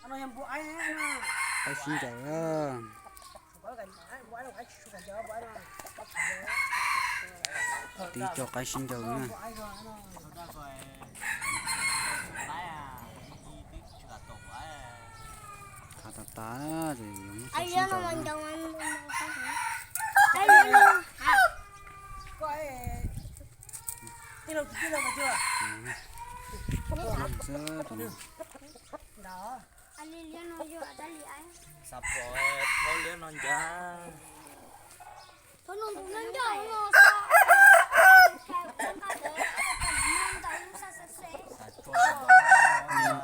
Qaib sib ncaws. Tib co qaib sib ncaws na. Qhav tas tas, sib ncaws. Xav pom thab liab no ncaj.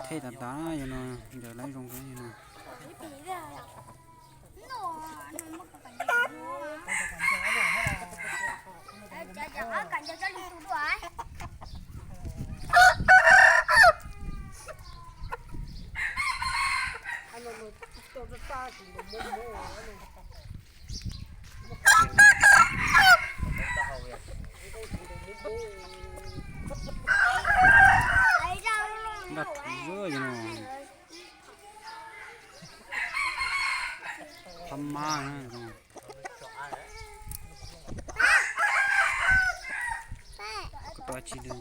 Thej tas tas yog no, ncaws lawv zoo kawg no. Daj rhuv zog no. Phab mab na. Koj tua tsis lwj.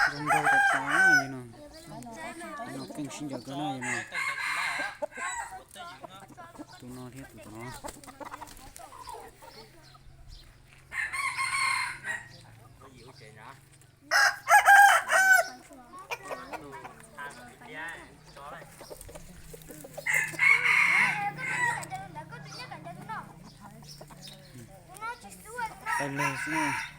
Zoo nraug tas tas na yog no. No keej sib ncaws kawg na yog no. Tus no thiab tus tom no. Tawg lawg xwb.